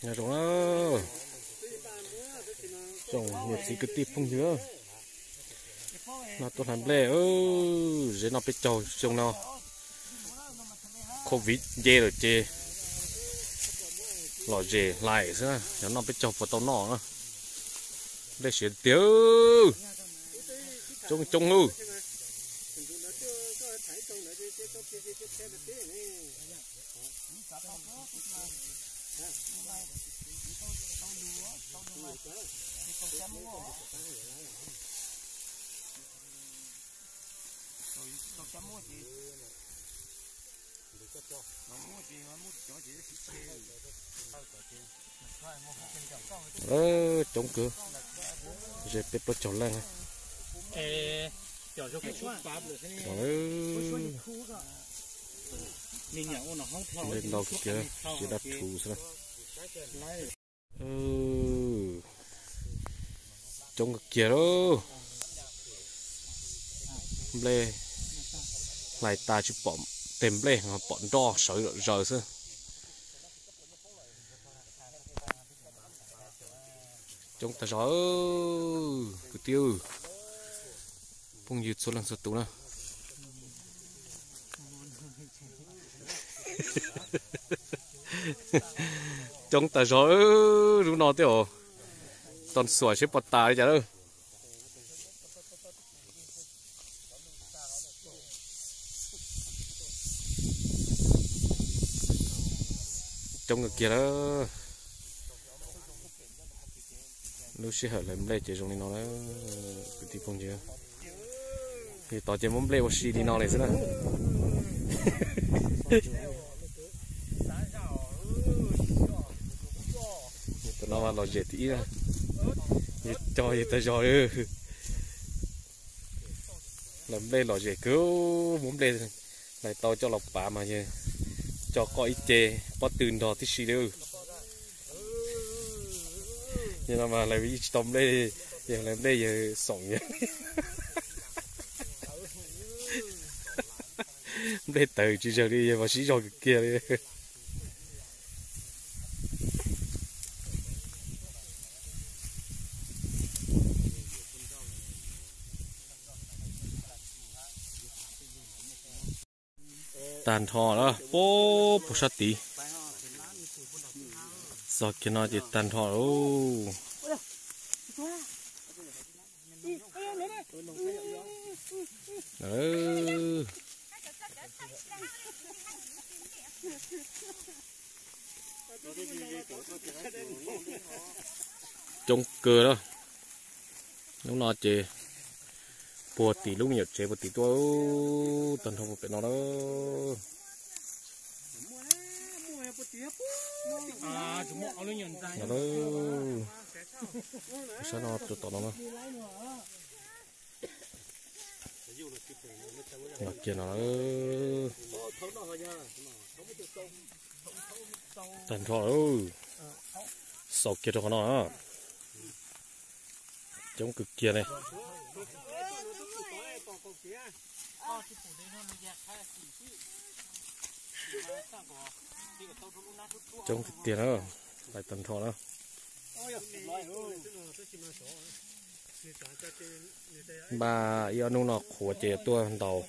Nyob zoo na, tsoom niam txiv kwv tij phooj ywg, no tuaj hlais nplej, ze noj peb caug xyoo no, covid nce lawm ces lom zem hlais xwb, yog noj peb caug puas tau noj na. Nplej siav tiag, coob coob lawm. Coob kawg, ze peb plaub caug leej. Ntau tiag, siav daj rhuv xwb na. Coob kawg kiag lauj. Nplej hlais tas tsis pom teg nplej, pom nroj sawv zom zaws xwb. Coob tag zog, kwv tij, phooj ywg txhua leej txhua tus na. Coob tag zog, lub no tej zaum tos xuam seb puas tas li cas lawm. Coob kawg kiag lawm. Lub sij hawm hlais nplej ces zoo li no na, kwv tij phooj ywg. Yog tod ces muab nplej ua si li no li xwb na. Tam no mas lom zem thib ib na, yog cog yog tag zog li. Hlais nplej lom zem kawg, muab nplej hlais tau coj los pav mas yog coj qoj ib ce pob tw nrog tib si li. Yog no mas hlais yeej tsis tau nplej, yog hlais nplej yog xoom yog nplej tawg tsis zawg li, yog mas sib zog kawg kiag li. Tag nrho lawm, puag sab tid. Txog kiag no ces tag nrho lauj. Coob kawg na. Hnub no ces puag tim lub me nyuam tsev puag tim tuaj, tag nrho puag pem no na. Sab no rau tom no na. Los kiag no, tag nrho lawm, xaus kiag rau qhov no na. Coob kawg kiag ne. Coob kawg tiag na, hlais tag nrho na. Npaj ib ob hnub no qhuav ces yuav tuaj ntaus,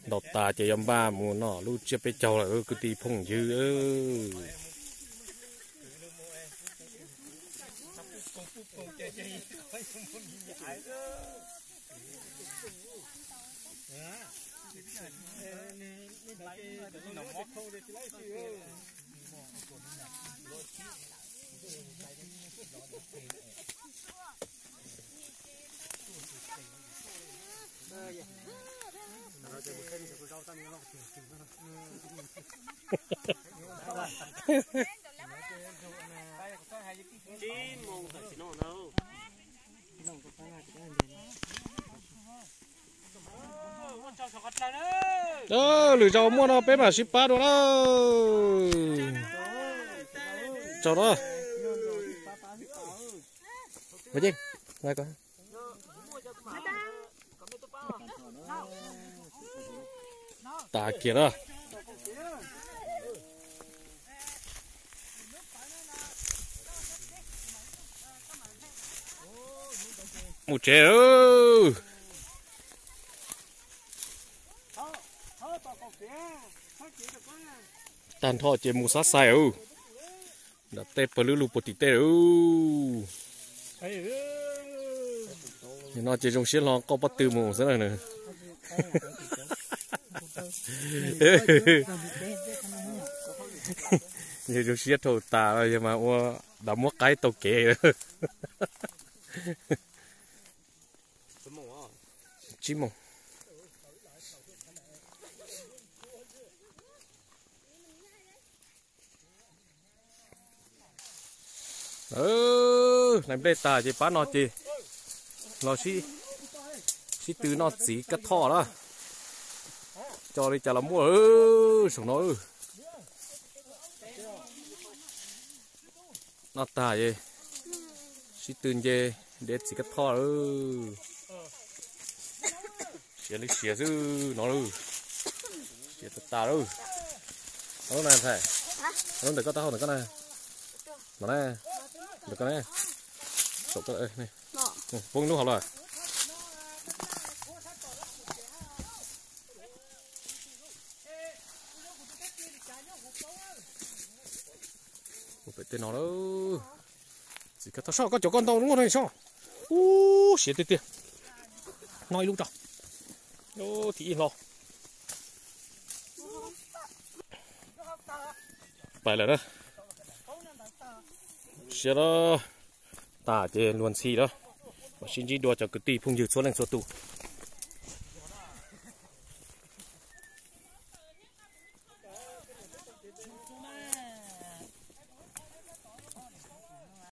ntaus tas ces yuav npaj mus noj lub tsiab peb caug lawm kwv tij phooj ywg. Lwm zaus muaj no peb mam sib pab dua na. Tsaug na. Tas kiag na. Mus tsev. Tag nrho ces mus xab xais. Nram tej pawg lub lug puag tim tej. No ces zoo siab hlo qoj pob tw mus xwb na. Yog zoo siab dhau tas, yog mas ua dav muab qaib tau kev. Tsib moos. Hlais nplej tas ces pab no ces los sib tw noj txiv kab thoj na. Coj li cas los muaj saum no. Noj tag es sib tw nce dev txiv kab thoj lawm. Siav li siav xwb no lawm. Siav tas tas lawm. Lub na ntxhais, lub ntawm koj taub hau ntawm koj na. No na, ntawm koj na. Saum koj, poob lub hauv lawm. Ua pem tej no lawm. Txiv kab thoj soj, koj cov koj ntau luaj no soj. Ub, siav tiag tiag. No ib lub tso. Thib ib hlo. Pais lawm na. Siav lawm. Tas ces luag ntxhi lawm. Mam sib ntsib dua cov kwv tij phooj ywg txhua leej txhua tus.